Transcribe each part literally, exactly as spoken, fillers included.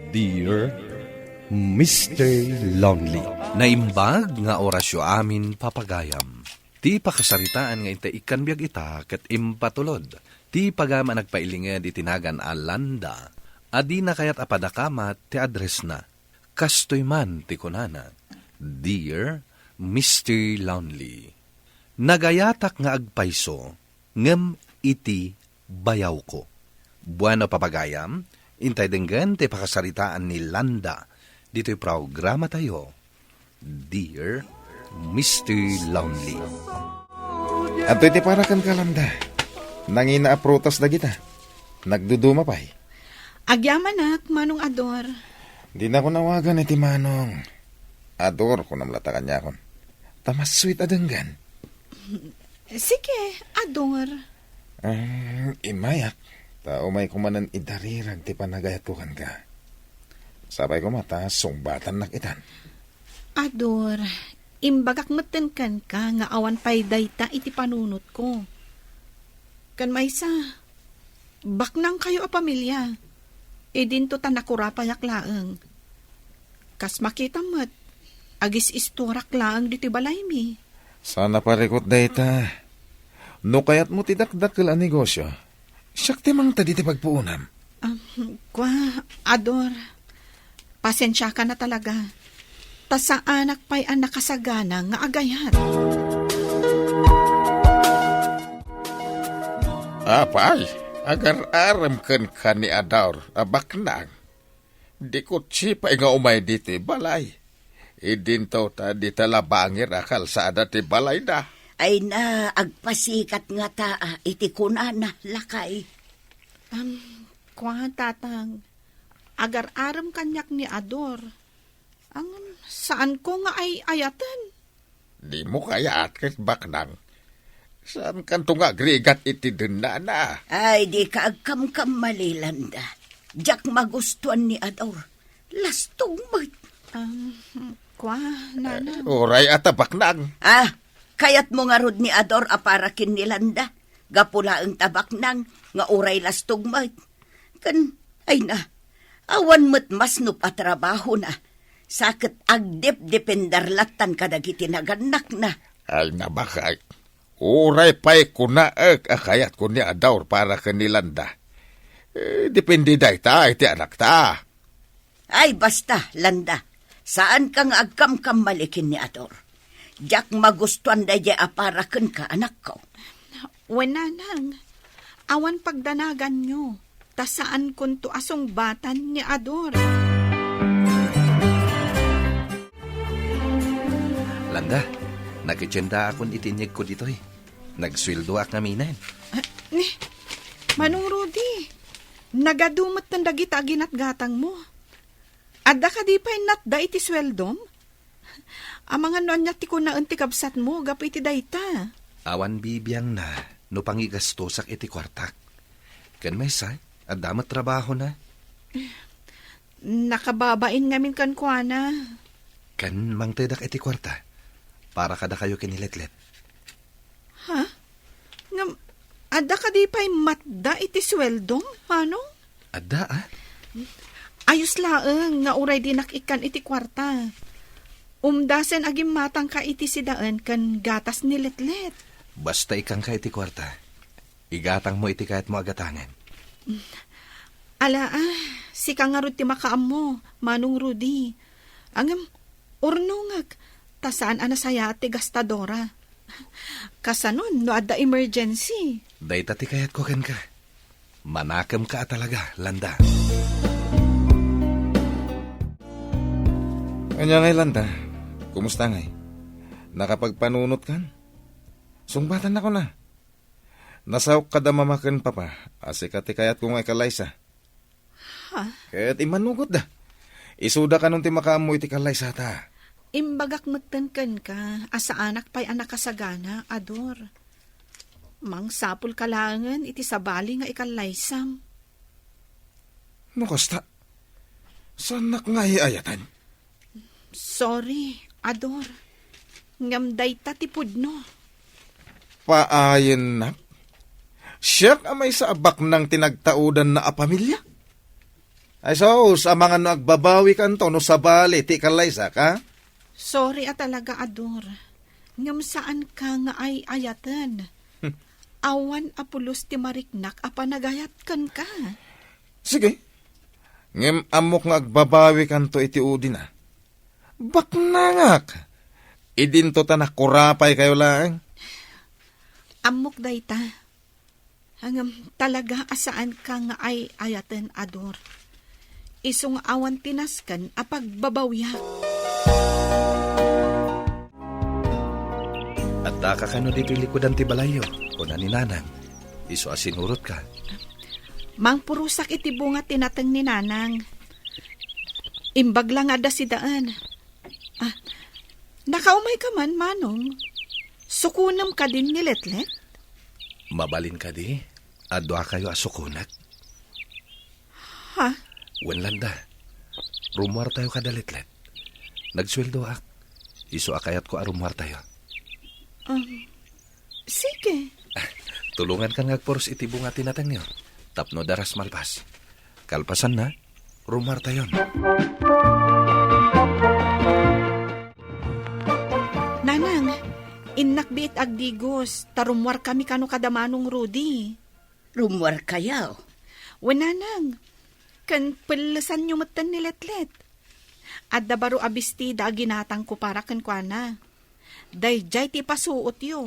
Dear Mister Lonely. Naimbag nga orasyo amin, papagayam. Ti pakasaritaan nga intay ikkan biag ita ket impatulod ti pagayam a nagpailinged iti nagan a Landa a dina kayat a padakamat ti addressna. Kastoy man ti kunana, "Dear Mister Lonely, nagayatak nga agpayso ngem iti bayawko." Bueno, papagayam, intay denggen ti pakasaritaan ni Landa ditoy programatayo, Dear Mister Lonely. Adtoy ti para kenka, Landa. Nangina a prutas dagita. Nagduduma pay. Agyamanak, Manong Ador. Dinakon awagan iti Manong. Ador, kunam latta kaniakon. Ta mas sweet a denggen. Sige, Ador. Ah, imayak. Ta umayko manen idarirag ti panagayatko kenka. Sapay koma ta sungbatannak itan. Ador, imbagak metten kenka nga awan pay dayta iti panunotko. Ken maysa, baknangkayo a pamilia. Idinto ta nakurapayak laeng. Kas makitam met, agis-isturak laeng ditoy balaymi. Saan a parikut dayta. No kayatmo ti dakdakkel a negosio, siak ti mangted iti pagpuonam. Um, kua, Ador, pasensiakan a talaga. Ta saanak pay a nakasagana nga agayat. Apay, agar-arem kenka ni Ador a baknang. Di kutsi pay nga umay ditoy balay. Idinto ta dita labangir a kalsada ti balayda. Ay na, agpasikat ngata iti kunana, lakay. Am, kua, Tatang, agar-arem kaniak ni Ador. Ang saanko nga ay-ayaten. Dimo kayat ket baknang. Saankanto nga agrigat iti dennana? Ay, dika agkamkamali, Landa. Diak magustuan ni Ador. Lastog met. Um, kua, Nana. Eh, uray ata baknang. Ah, kayatmo ngarud ni Ador a para ken ni Landa? Gapu laeng ta baknang nga uray lastog met. Ken, ay na, awan met masnop a trabahona. Sa ket agdepdepender lattan kadagiti nagannakna. Ay na, baket. Uray pay kunaek a kayatko ni Ador para ken ni Landa. Eh, depende dayta iti anakta. Ay, basta, Landa. Saanka nga agkamkamali ken ni Ador. Diak magustuan daydiay a para kenka, anakko. Wen, Nanang, awan pagdanaganyo, ta saankonto a sungbatan ni Ador. Landa, nakitiendaakon iti inyegko ditoy. Nagsueldoak ngaminen. Ah, ni, Manong Rudy, nagadu metten dagita a ginatgatangmo. Adda kadi pay natda iti sueldom? Amangan no ania ti kunaen ti kabsatmo gapu iti dayta? Awan bibiangna no pangigastosak iti kuartak. Ken maysa, adda met trabahona. Nakababain ngamin kenkuana. Ken mangtedak iti kuarta para kadakayo ken ni Letlet. Ha? Ngem, adda kadi pay matda iti sueldom, Manong? Adda, a? Ayos laeng nga uray dinak ikkan iti kuarta. Umdasen a gimmatangka iti sidaen ken gatas ni Letlet. Basta ikkanka iti kuarta. Igatangmo iti kayatmo a gatangen. Ala, a, sika ngarud ti makaammo, Manong Rudy. Ngem, urnongek, ta saan a nasayaat ti gastadora. Kasanon no adda emergency? Dayta ti kayatko kenka. Manakemka a talaga, Landa. Ania ngay, Landa? Kumusta ngay? Nakapagpanunotkan? Sungbatannakon a. Nasaok kada mama ken papa a sika ti kayatko nga ikallaysa. Ha? Ket immanugotda. Isuda kanon ti makaammo iti kallaysata. Imbagak metten kenka a saanak pay a nakasagana, Ador. Mangsapulka laengen iti sabali nga ikallaysam. No kasta, saannak nga ay-ayaten? Sorry, Ador. Ngem dayta ti pudno. Paayennak? Siak a maysa a baknang ti nagtaudanna a pamilia? Ay, sus, amangan no agbabawikanto no sabali ti kallaysak, a? Sorry a talaga, Ador. Ngem saanka nga ay-ayaten. Awan a pulos ti mariknak a panagayat kenka. Sige. Ngem ammok nga agbabawikanto iti udina. Baknangak. Idinto ta nakurapaykayo laeng. Ammok dayta. Ngem talaga a saanka nga ay-ayaten, Ador. Isu nga awan ti nasken a pagbabawiak. Addaka kano ditoy likudan ti balayyo, kuna ni Nanang. Isu a sinurotka. Mangpurosak iti bunga ti nateng ni Nanang. Imbag la nga adda sidaen. Ah, nakaumayka man, Manong? Sukonem kadin ni Letlet? Mabalin kadi? Aduakayo a sukonek? Ha? Wen, Landa. Rummuartayo kada Letlet. Nagsueldoak. Isu a kayatko a rummuartayo. Um, sige. Tulongankan nga agpuros iti bunga ti natengyo. Tapno daras malpas. Kalpasanna, rummuartayon. Nanang, innak biit agdigos, ta rummuarkami kano kada Manong Rudy. Rummuarkayo? Wen, Nanang. Ken pellesanyo metten ni Letlet. Adda baro a bestida a ginatangko para kenkuana. Daydiay ti ipasuotyo.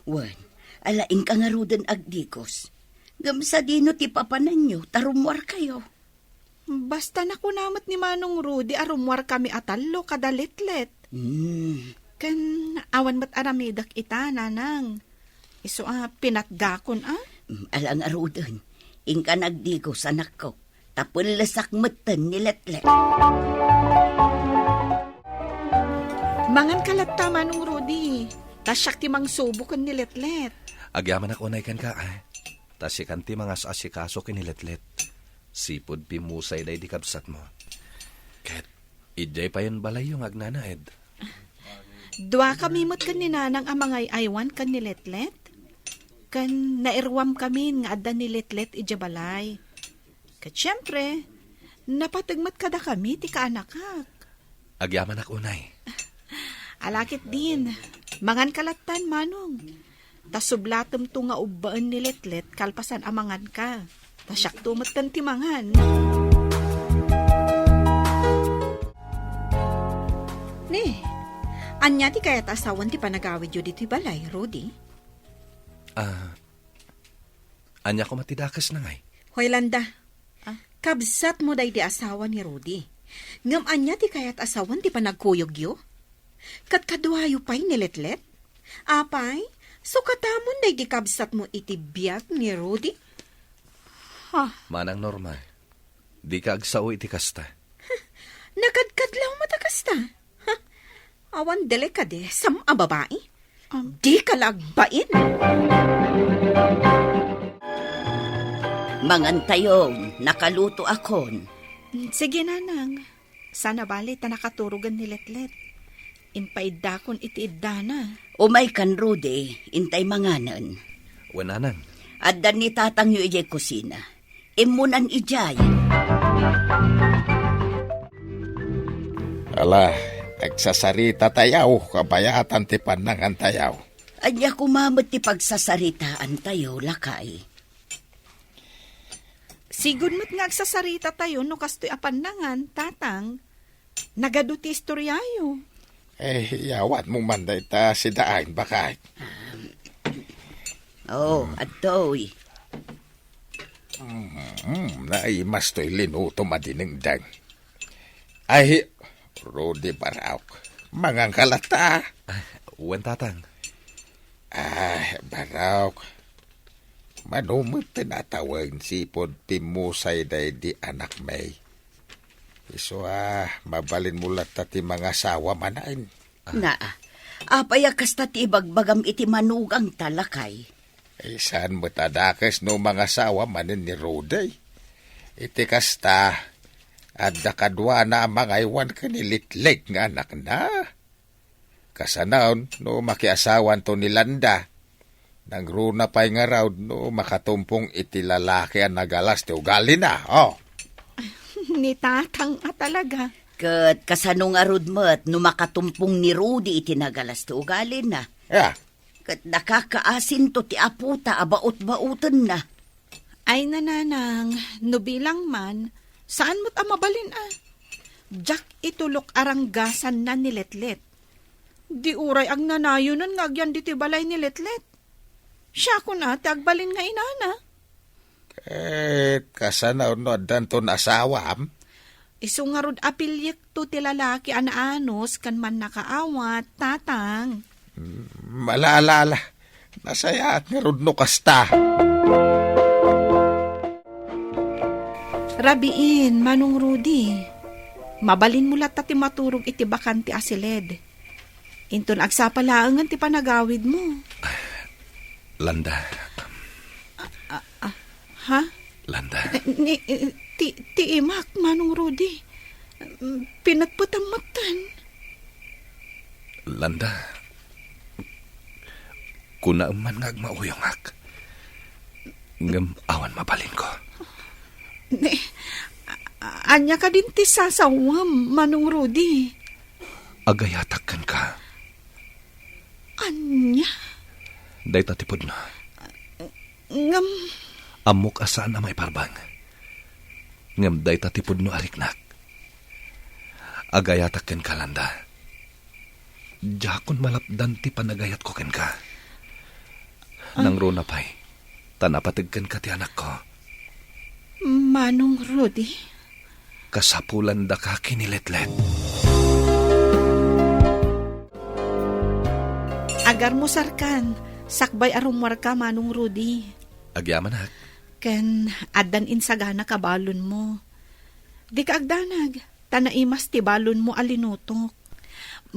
Wen, ala inka ngaruden agdigos. Ngem sadino ti papananyo ta rummuarkayo? Basta nakuna met ni Manong Rudy a rummuarkami a tallo kada Letlet. Hmm. Ken awan met aramidek ita, Nanang. Isu a pinatgakon, a? Mm, ala ngaruden. Inka nagdigos, anakko. Ta pellesak metten ni Letlet. Manganka latta, Manong Rudy. Ta siak ti mangsubo ken ni Letlet. Agyamanak unay kenka, a. Ta sikan ti mangas-asikaso ken ni Letlet. Sipud pimmusay daydi kabsatmo. Ket idiay payen balayyo nga agnanaed. Duakami met ken ni Nanang a mangay-aywan ken ni Letlet. Ken nairuamkamin nga adda ni Letlet idiay balay. Ket siempre, napateg met kadakami ti kaanakak. Agyamanak unay. Ala ketdin, manganka lattan, Manong. Ta sublatemto nga ubbaen ni Letlet kalpasan a manganka. Ta siakto metten ti mangan. Ni, ania ti kayat a sawen ti panagawidyo ditoy balay, Rudy? Ah, ania koma ti dakesna ngay? Hoy, Landa. Ah? Kabsatmo daydi asawa ni Rudy. Ngem ania ti kayat a sawen ti panagkuyogyo? Ket kaduayo pay ni Letlet? Apay, sukatamon daydi kabsatmo iti biag ni Rudy? Ha? Manang Norma, dika agsao iti kasta. Nakadkadlaw met a kasta? Ha? Awan delikadesam a babai? Am- Dika la agbain. Mangantayon, nakalutoakon. Sige, Nanang. Saan a bali ta nakaturogen ni Letlet. Impaiddakon iti iddana. Umaykan, Rudy, intay manganen. Wen, Nanang. Adda ni tatangyo idiay kusina. Immunan idiay. Ala, agsasaritatayo, kabayatan ti pannangantayo. Ania koma met ti pagsasaritaantayo, lakay? Sigud met nga agsasaritatayo no kastoy a pannangan, Tatang. Nagadu ti istoryayo. Eh, iyawatmo man dayta sidaen, baket. Oh, adtoy. Mm, naimas toy linutom a dinengdeng. Ay, Rudy, Baraok. Manganka latta. Ah, wen, Tatang. Ah, Baraok. Mano met ti natawen sipud pimmusay daydi anakmi. Isu a, mabalinmo latta ti mangasawa manen. Ah. Naa, apay a kasta ti ibagbagam iti manugangta, lakay? Eh, saan met a dakes no mangasawa manen ni Rudy? Iti kasta, adda kaduana a mangaywan ken ni Letlet nga anakna. Kasanon no makiasawanto ni Landa. Nangruna pay ngarud no makatumpong iti lalaki a nagalas ti ugalina, oh. Ni tatang a talaga. Ket kasano ngarud met no makatumpong ni Rudy iti nagalas ti ugalina? Ya. Ket nakakaasinto ti apota a baot-baotenna. Ay, nanang, no bilang man, saan met a mabalin a. Diak itulok a ranggasanna ni Letlet. Di uray agnanayonen nga agyan ditoy balay ni Letlet. Siakon a ti agbalin nga inana. Ket kasano no addanton asawam? Isu ngarud a piliekto ti lalaki a naanus ken mannakaawat, tatang. Mm, ala, ala, ala. Nasayaat ngarud no kasta. Rabiin, Manong Rudy. Mabalinmo latta ti maturog iti bakante a siled. Inton agsapa laengen ti panagawidmo. Landa. Ah, ah, ha? Landa. Eh, ni, eh, ti, ti imak, Manong Rudy. Pinatputam metten. Landa. Kunaem man nga agmauyongak. Ngem awan mabalinko. Ne, a-, ania kadin ti sasawem, Manong Rudy? Agayatak kenka. Ania? Dayta ti pudno. Ngem? Ammok a saan a maiparbeng. Ngem dayta ti pudno a riknak. Agayatak kenka, Landa. Diakon malapdan ti panagayatko kenka. Ah. Nangruna pay, ta napateg kenka ti anakko. Manong Rudy? Kasapulandaka ken ni Letlet. Agarmusarkan, sakbay a rummuarka, Manong Rudy. Agyamanak. Ken addan insaganak a balonmo. Dika agdanag, ta naimas ti balonmo a linutok.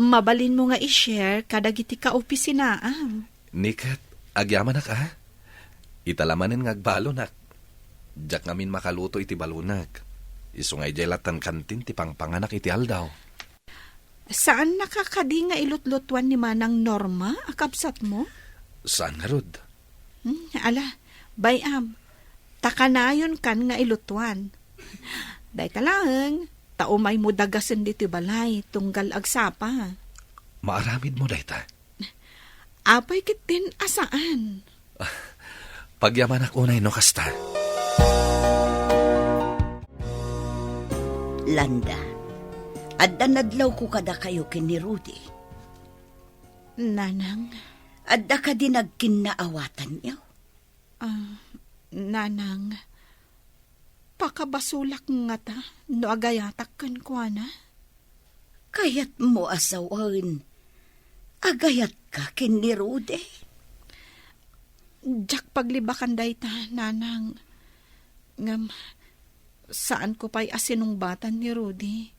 Mabalinmo nga i-share kadagiti kaopisinaam. Ni ket, agyamanak a. Ita la manen nga agbalonak. Diak ngamin makaluto iti balonak. Isu nga idiay lattan kantin ti pangpanganak iti aldaw. Saannaka kadi nga ilutlutuan ni Manang Norma a kabsatmo? Saan ngarud. Hmm, ala, bay-am, ta kanayonkan nga ilutuan. Dayta laeng, ta umaymo dagasen ditoy balay, tunggal agsapa. Maaramidmo dayta? Apay ketdin a saan? Pagyamanak unay no kasta. Landa, adda nadlawko kadakayo ken ni Rudy. Nanang. Adda kadi nagkinnaawatanyo? Ah, Nanang, pakabasolak ngata no agayatak kenkuana? Kayatmo a sawen, agayatka ken ni Rudy? Diak paglibakan dayta, Nanang. Ngem, saanko pay a sinungbatan ni Rudy.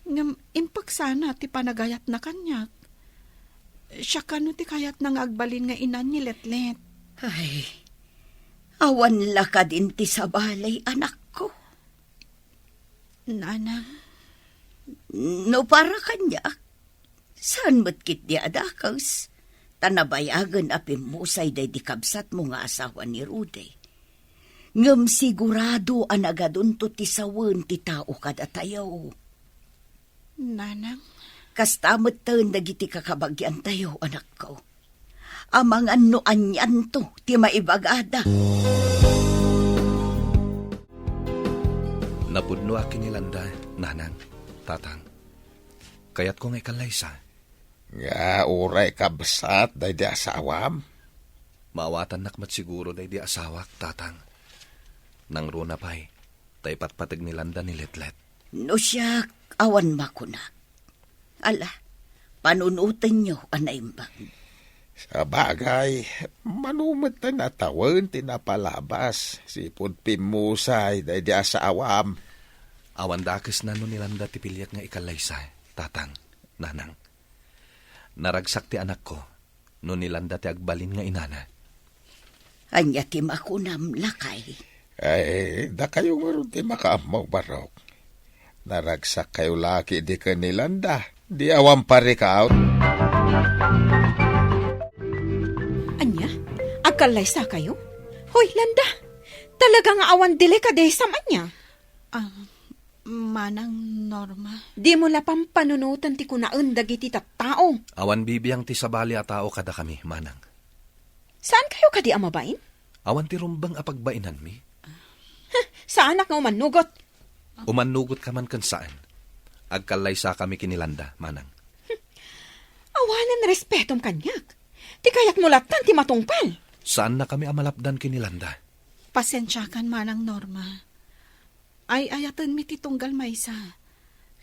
Ngem impaksana ti panagayatna kaniak. Siak kano ti kayatna nga agbalin nga inan ni Letlet. Ay, awan la kadin ti sabali, anakko. Nanang. No para kaniak, saan met ketdi a dakes, ta nabayagen a pimmusay daydi kabsatmo nga asawa ni Rudy. Ngem sigurado a nagadunto ti sawen ti tao kadatayo. Nanang. Kasta metten dagiti kakabagiantayo, anakko. Amangan no anianto ti maibagada. Napudnoak ken ni Landa, Nanang, Tatang. Kayatko nga ikallaysa. Nga uray kabsat daydi asawam? Maawatannak met siguro daydi asawak, Tatang. Nangruna pay, ta ipatpateg ni Landa ni Letlet. No siak, awan makunak. Ala, panunotenyo a naimbag. Sabagay, mano met a tawen ti napalabas, sipud pimmusay daydi asawam. Awan dakesna no ni Landa ti piliek nga ikallaysa, Tatang, Nanang. Naragsak ti anakko no ni Landa ti agbalin nga inana. Ania ti makunam, lakay? Ay, dakayo ngarud ti makaammo, Barok. Naragsakkayo la ketdi ken ni Landa, di awan parikaut. Ania? Agkallaysakayo? Hoy, Landa! Talaga nga awan delikadesam, ania? Ah, Manang Norma. Dimo la pampanunoten ti kunaen dagiti tattao. Awan bibiang ti sabali a tao kadakami, Manang. Saan kayo kadi a mabain? Awan ti rumbeng a pagbainanmi. Huh, saanak nga umannugot. Umannugot ka man ken saan. Agkallaysakami ken ni Landa, Manang. Awanen respetom kaniak. Ti kayatmo lattan ti matungpal. Saannakami a malapdan ken ni Landa. Pasensiakan, Manang Norma. Ay-ayatenmi ti tunggal maysa,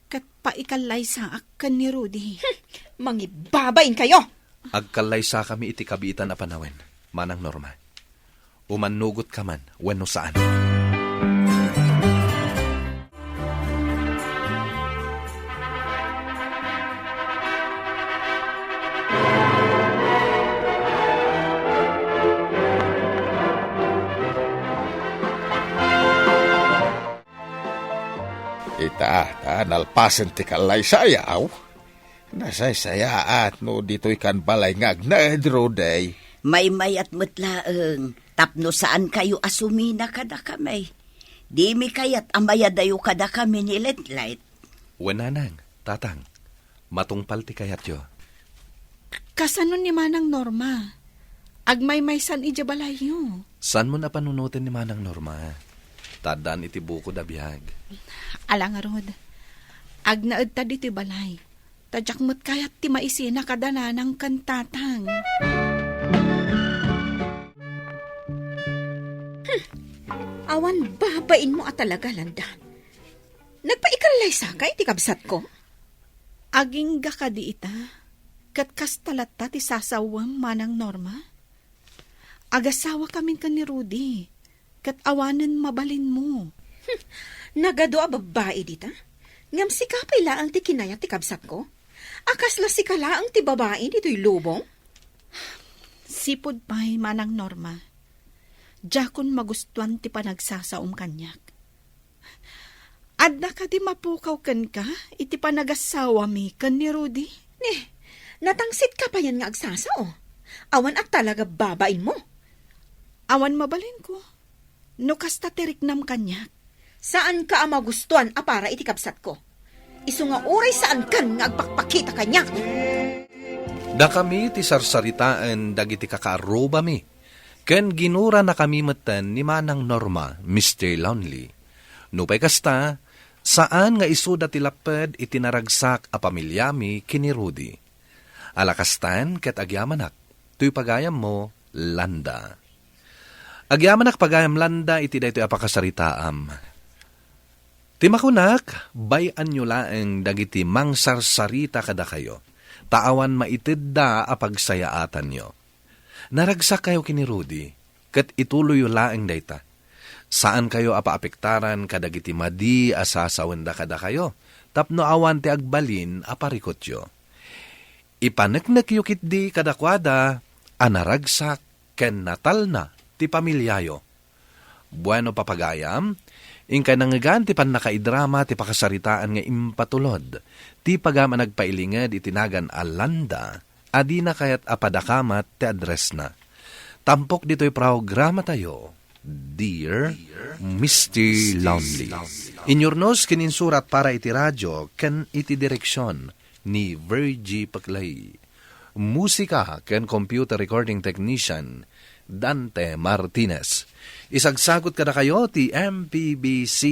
ket paikallaysaak ken ni Rudy. Hmm, mangibabain kayo! Agkallaysakami iti kabiitan a panawen, Manang Norma. Umannugot ka man wenno saan. Ita, ta, nalpasen ti kallaysayaw. Nasaysayaat no ditoy kan balay nga agnaed, Rudy. Maymayat met laeng tapno saan kayo a sumina kadakami. Dimi kayat a mayadayo kadakami ni Letlet. Wen, Nanang, Tatang, matungpal ti kayatyo. Kasano ni Manang Norma? Agmaymaysan idiay balayyo. Saanmon a panunoten ni Manang Norma? Ta addaan iti bukod a biag. Ala ngarud, agnaedta ditoy balay. Ta diak met kayat ti maisina kada Nanang ken Tatang. Hmm. Awan babainmo a talaga, Landa. Nagpaikallaysaka iti kabsatko? Agingga kadi ita? Ket kasta latta ti sasawem, Manang Norma? Agasawakamin ken ni Rudy, ket awanen mabalinmo. Hmm, nagadu a babbai dita? Ngem sika pay laeng ti kinayat ti kabsatko? A kasla sika laeng ti babai ditoy lubong? Sipud pay, Manang Norma, diakon magustuan ti panagsasaom kaniak. Adda kadi mapukaw kenka iti panagasawami ken ni Rudy? Ni, natangsit ka payen nga agsasao. Awan a talaga babainmo. Awan mabalinko. No kasta ti riknam kaniak. Saanka a magustuan a para iti kabsatko. Isu nga uray saankan nga agpakpakita kaniak. Dakami ti sarsaritaen dagiti kakaarrubami. Ken ginuranakami metten ni Manang Norma, Mister Lonely. Nupay kasta, saan nga isuda ti lapped iti naragsak a pamiliami ken ni Rudy. Ala kastan ket agyamanak, toy pagayammo, Landa. Agyamanak pagayam, Landa, iti daytoy a pakasaritaam. Ti makunak, bay-anyo laeng dagiti mangsarsarita kadakayo, ta awan maitedda a pagsayaatanyo. Naragsakkayo ken ni Rudy, ket ituloyyo laeng dayta. Saankayo a paapektaran kadagiti madi a sasawenda kadakayo, tapno awan ti agbalin a parikutyo. Ipaneknekyo ketdi kadakuada a naragsak ken natalna ti pamiliayo. Bueno, papagayam, inkay nangngegan ti pannakaidrama ti pakasaritaan nga impatulod ti pagayam a nagpailinged iti nagan a Landa a dina kayat a padakamat ti addressna. Tampok ditoy programatayo, Dear Mister Lonely. Inyurnos ken insurat para iti radio ken iti direksion ni Virgie Peclay. Musika ken computer recording technician, Dante Martinez. Isagsagut kadakayo ti M P B C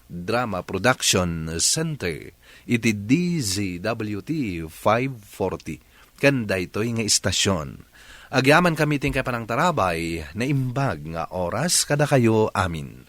Drama Production Center iti D Z W T five forty ken daytoy nga istasion. Agyamankami ti inkay panangtarabay, naimbag nga oras kadakayo amin.